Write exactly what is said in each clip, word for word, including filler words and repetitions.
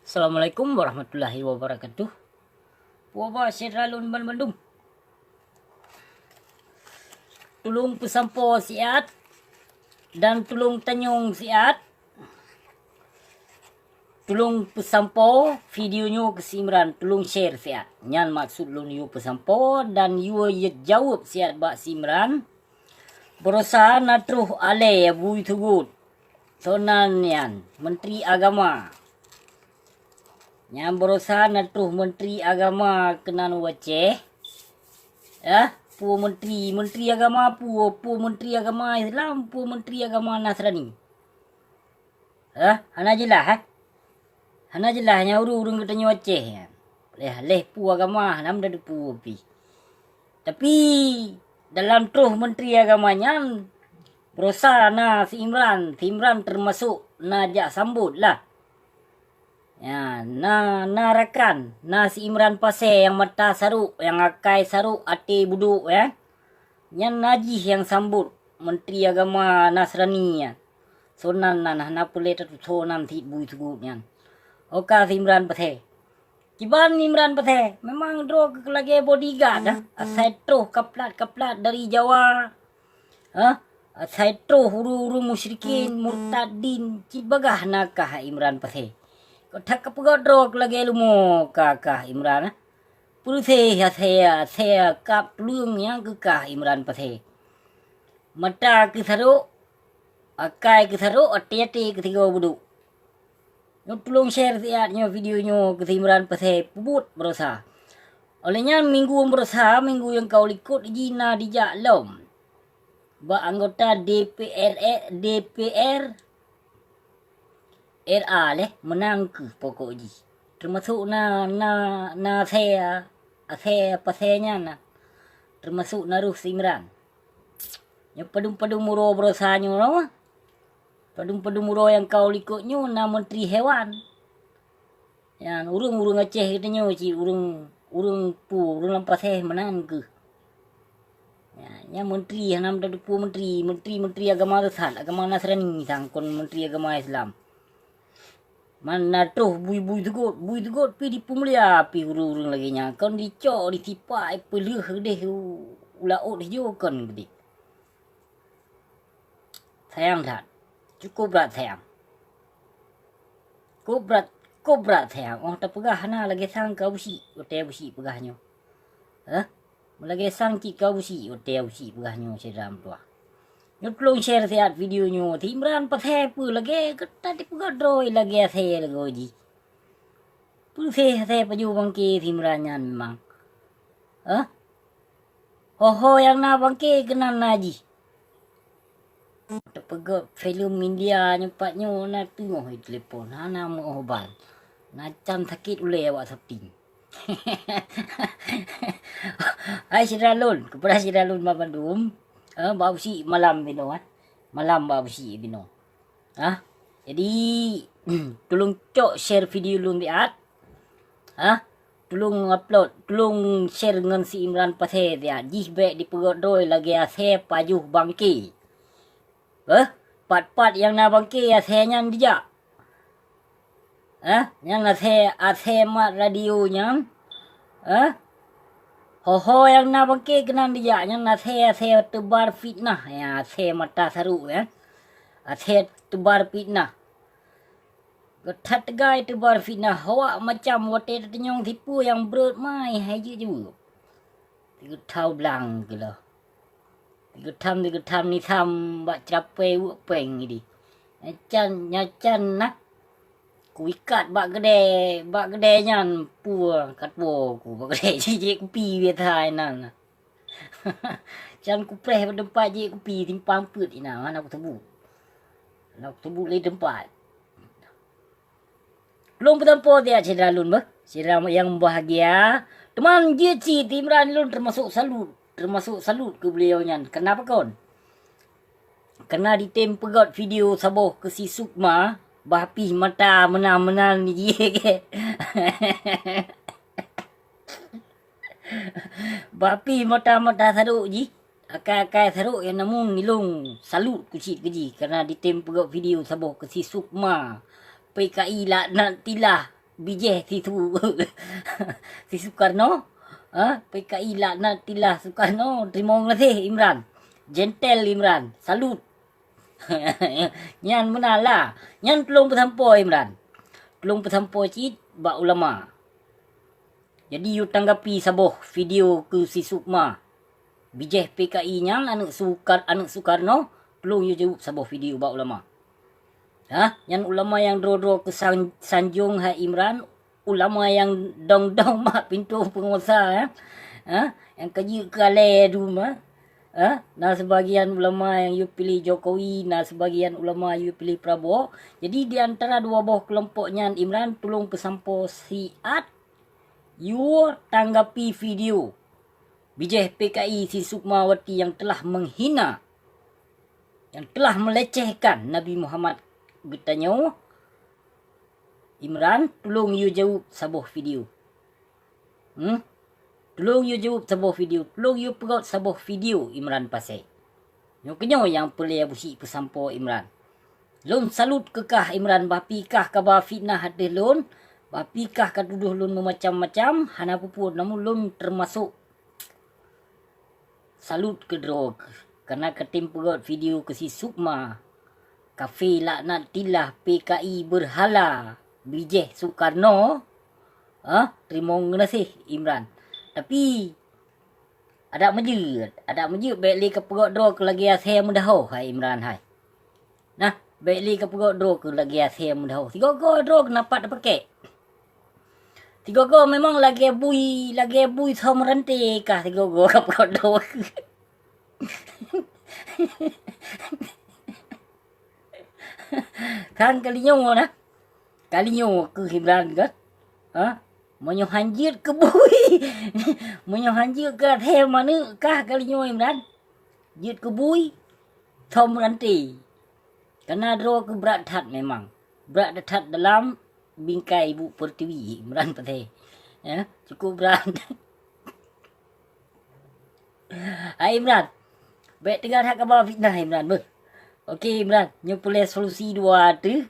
Assalamualaikum warahmatullahi wabarakatuh. Puaba syedara lôn banmandum. Tulông peusampoe siat dan tulông tanyong siat. Tulông peusampoe video nyoe keu si Imran, tulông share siat. Nyan maksud lôn yue peusampoe dan yue jaweueb siat bak si Imran. Baroesa na troh alèe bui teugot. Sonan nyan, Menteri Agama. Nyan baroesa na troh Menteri Agama keunan u Aceh. Eh, peue menteri, Menteri Agama peue, peue Menteri Agama Islam, peue Menteri Agama Nasrani. Eh, hana jeulaih, eh? Hana jeulaih nyan ureueng-ureueng geutanyoe Aceh nyan. Leh, leh peue agama, hana meuteupeue pih. Tapi, dalam troh Menteri Agama nyan, baroesa na si Imran, si Imran teumasok na jak sambot lah. Ya, na, na rakan, na si Imran Pasè nyang mata sarok, nyang akai sarok, até budok, ya. Nyan na jih nyang sambot Menteri Agama Nasrani nyan. Sonan nan hana peureulèe tatusoe nan cit bui teugot nyan. Oka si Imran Pasè. Kiban Imran Pasè, memang droe keuh lagèe bodyguard, ah. Asai troh kaplat-kaplat dari Jawa. Ah, asai troh ureueng-ureueng musyrikin, murtadin, cit bagah na kah Imran Pasè. Kok that ka peugah droe keuh lagèe leumo ka kah Imran, ah. Peureuseh asai, asai kap tuleueng nyang keu kah Imran Pasè. Mata keuh sarok, akai keuh sarok, até-até keuh sigoe budok. Nyoe tulông share siat nyoe video nyoe keu si Imran Pasè peubuet baroesa. Óh lheueh nyan minggu baroesa, minggu nyang ka likot jih na dijak lom bak anggota D P R, eh, D P R R A leh, meunang keuh pokok jih. Teumasok na, na, na asèe, asèe Pasè nyan na. Teumasok na roh si Imran. Nyoe padum-padum uroe baroesa nyoe lom. Padum-padum uroe nyang ka likot nyoe na Menteri Hewan. Nyan ureueng-ureueng Aceh geutanyoe cit ureueng, ureueng peue, ureueng lam Pasè meunan keuh. Nyan, nyan menteri hana meuteupeue menteri, menteri-menteri agama sesat, agama Nasrani sang kon menteri agama Islam. Man na troh bui-bui teugot, bui teugot pih dipeumulia pih ureueng-ureueng lagèe nyan. Kon dicok, disipak, peulheueh keudeh u, u laôt sijuek kon keudeh. Sayang that. Cukup brat sayang. Kok brat, kok brat sayang. Oh, tapeugah hana lagèe sang keu Abusyik, watèe Abusyik peugah nyoe. Hah? Meulagèe sang cit keu Abusyik, watèe Abusyik peugah nyoe syedara meutuah. Nyoe tulông share siat video nyoe. Si Imran Pasè peue lagèe geutanyoe peugah droe lagèe asèe lagoe jih. Peureuseh asèe pajoh bangke si Imran nyan memang. Hah? Ho-ho nyang na bangke keunan na jih. Teupeugöt filem India nyoe pat nyoe na teungoh i telepon, hana meu'oh ban. Na can sakét ulèe awak syuting. Hai syedara lôn, keupada syedara lôn banmandum, eh, bak Abusyik malam binoe, eh. Malam bak Abusyik binoe. Ah, jadi, tulông cok share video lôn siat. Ah, tulông upload, tulông share ngon si Imran Pasè siat. Jih bèk dipeugöt droe lagèe asèe pajoh bangke. Eh, pat-pat nyang na bangke asèe nyan dijak. Eh, nyan asèe, asèe mat radio nyan. Eh, ho-ho nyang na bangke keunan dijak, nyan asèe, asèe teubar fitnah, ya, asèe mata sarok, ya. Asèe teubar fitnah. Geuh that teugai teubar fitnah, awak macam watèe tatunyong sipeue nyang breuet mai hai jeuet jaweueb. Sigeutha u blang keuh lom. Sigeutha, sigeutha nisam bak ceurapèe weuek pèng idéh. Nyan can, nyan can na. Kuikat bak keudè, bak keudè nyan peue ka tuwoe ku bak keudè jijak kupi biasa inan. Can kupreh bak teumpat jijak kupi simpang peuet inan, hana kuteubut. Hana kuteubut lé teumpat. Lôn peusampoe siat syedara lôn beuh, syedara nyang mubahgia. Teuma jeuet cit Imran lôn teumasok salut, teumasok salut keu beuliau nyan. Keunapa kon? Kareuna ditem peugöt video saboh keu si Sukma, bah pih mata meunan-meunan jih. Bah pih mata-mata sarok jih, akai-akai sarok nyang na meunan ilôn salut keu cit keu jih, kareuna ditem peugöt video saboh keu si Sukma, P K I laknatillah. bijéh si Su-, si Sukarno, ha? P K I laknatillah Sukarno, teurimong gaséh Imran. Gentle Imran, salut. Nyan meunan lah. Nyan tulông peusampoe Imran. Tulông peusampoe cit bak ulama. Jadi yue tanggapi saboh video keu si Sukma. Bijéh P K I nyan aneuëk Sukar-, aneuëk Sukarno, tulông yue jaweueb saboh video bak ulama. Ha, nyan ulama nyang droe-droe keu san-, sanjong hai Imran, ulama nyang dong-dong bak pintoe peunguasa, ya. Ha, nyang ka jeuet keu alée dum, ha. Ha, na sibagian ulama nyang yue piléh Jokowi, na sibagian ulama yue piléh Prabowo. Jadi di antara dua boh keulompok nyan Imran tulông peusampoe siat yue tanggapi video bijéh P K I si Sukmawati nyang telah menghina, nyang telah melecehkan Nabi Muhammad geutanyoe, Imran, tulông yue jaweueb saboh video. Hmm? Tulông yue jaweueb saboh video, tulông yue peugét saboh video Imran Pasé. Nyoe keunyoe nyang peureulée Abu Syik peusampoe Imran. Lôn salut keu kah Imran, bah pi kah kaba fitnah ateueh lôn, bah pi kah ka tudoh lôn meumacam-macam, hana peue-peue, namun lôn teumasok salut keudroe keuh, kareuna katem peugét video keu si Sukma, kafé laknatillah P K I beurhala, bijéh Sukarno, ah, teurimong geunaséh Imran. Tapi, adak meujeuet, adak meujeuet bék lé kapeugét droe keuh lagée asée meudaho hai Imran hai. Nah, bék lé kapeugét droe keuh lagée asée meudaho. Sigoe-goe droe keuh na pat tapakée. Sigoe-goe memang lagée bui, lagée bui som ranté kah sigoe-goe kapeugét droe keuh. Kan kali nyoe na. Kali nyoe keuh Imran kan. Ha? Meunyoe han jeuet keu bui. Meunyoe han jeuet keu asée maneuek kah kali nyoe Imran. Jeuet keu bui, som ranté. Kareuna droe keuh brat that memang. Brat that dalam bingkai ibu pertiwi Imran Pasé. Ya, cukup brat. Hai Imran, bék teuga that kaba fitnah Imran beuh. Oke Imran, nyoe peureulée solusi dua teuh.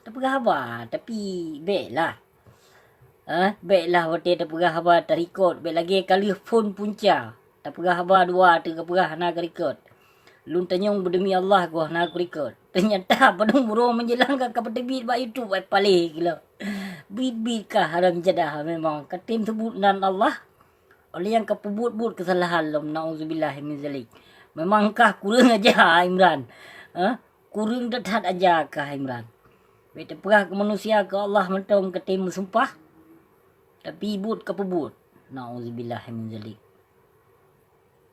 Tapeugah haba, tapi bék lah. Ah, bék lah watée tapeugah haba tareukot, bék lagée ka lheueh phon punca. Tapeugah haba dua teuh kapeugah hana kareukot. Lôn tanyong beudemi Allah goh hana kureukot. Teunyata padum uroe meunjelang ka, ka peuteubiet bak YouTube ai paléh geuh lom. Biet-biet kah haram jadah memang. Katem seubut nan Allah. Óh lheueh nyan ka peubuet-buet keusalahan lom, naudzubillah min zalik. Memang kah kureueng aja Imran. Ha? Kureueng that-that aja kah Imran. Bék tapeugah keu manusia keu Allah mantong katem meusumpah. Tapi buet ka peubuet. Naudzubillah min zalik.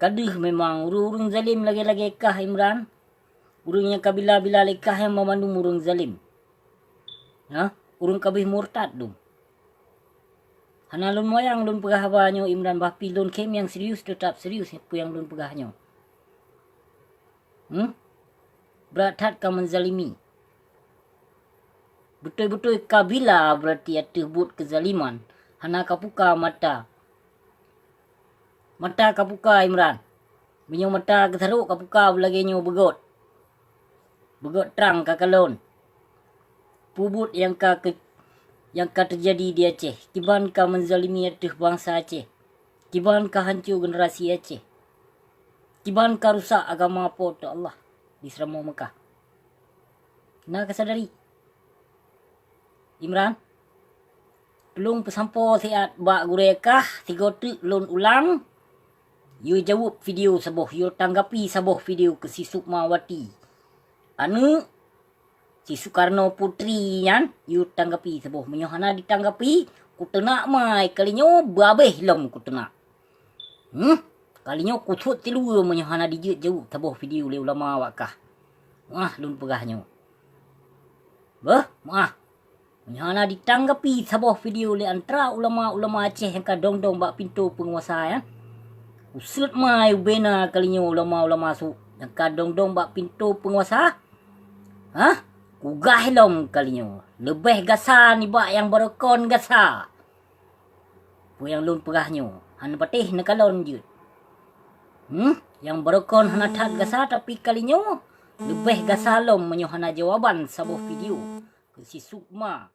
Ka deuh memang ureuëng-ureuëng zalim lagée-lagée kah Imran. Ureuëng nyang ka bila-bila lé kah nyan banmandum ureuëng zalim. Ha? Ureuëng ka abéh murtad dum. Hana lôn moyang lôn peugah haba nyoe Imran, bah pi lôn khém nyang serius, teutap serius peue nyang lôn peugah nyoe. Hmm? Brat that ka meuzalimi. Beutôi-beutôi ka bila beurati ateueh buet keuzaliman, hana kapuka mata. Mata kapuka Imran. Meunyoe mata geusarok kapuka lagée nyoe beugét. Beugét trang kakalon. Peue buet nyang ka ke-, nyang ka teujadi di Aceh, kiban ka meuzalimi ateueh bansa Aceh, kiban ka hanco generasi Aceh, kiban ka rusak agama Po teu Allah di Seuramoe Meukah. Na kasadari? Imran, tulông peusampoe siat bak gurée kah, sigoe teuk lôn ulang. Yue jaweueb video saboh, yue tanggapi saboh video keu si Sukmawati. Aneuëk si Sukarno Putri nyan, yue tanggapi saboh. Meunyoe hana ditanggapi, kuteunak mai kali nyoe beubabeh lom kuteunak. Hmm? Kali nyoe kusuet siluweue meunyoe hana dijeuet jaweueb saboh video lé ulama awak kah. Meuah lôn peugah nyoe. Beuh, meuah. Meunyoe hana ditanggapi saboh video lé antara ulama-ulama Aceh nyang ka dong-dong bak pintoe peunguasa nyan, kusuet mai ubena kali nyoe ulama-ulama su nyang ka dong-dong bak pintoe peunguasa. Hah? Kugaih lom kali nyoe. Leubeh gasa nibak nyang barokon gasa. Peue nyang lôn peugah nyoe, hana patéh neukalon jeuet. Hmm, nyang barokon hana that gasa, tapi kali nyoe leubeh gasa lom meunyoe hana jawaban saboh video keu si Sukma.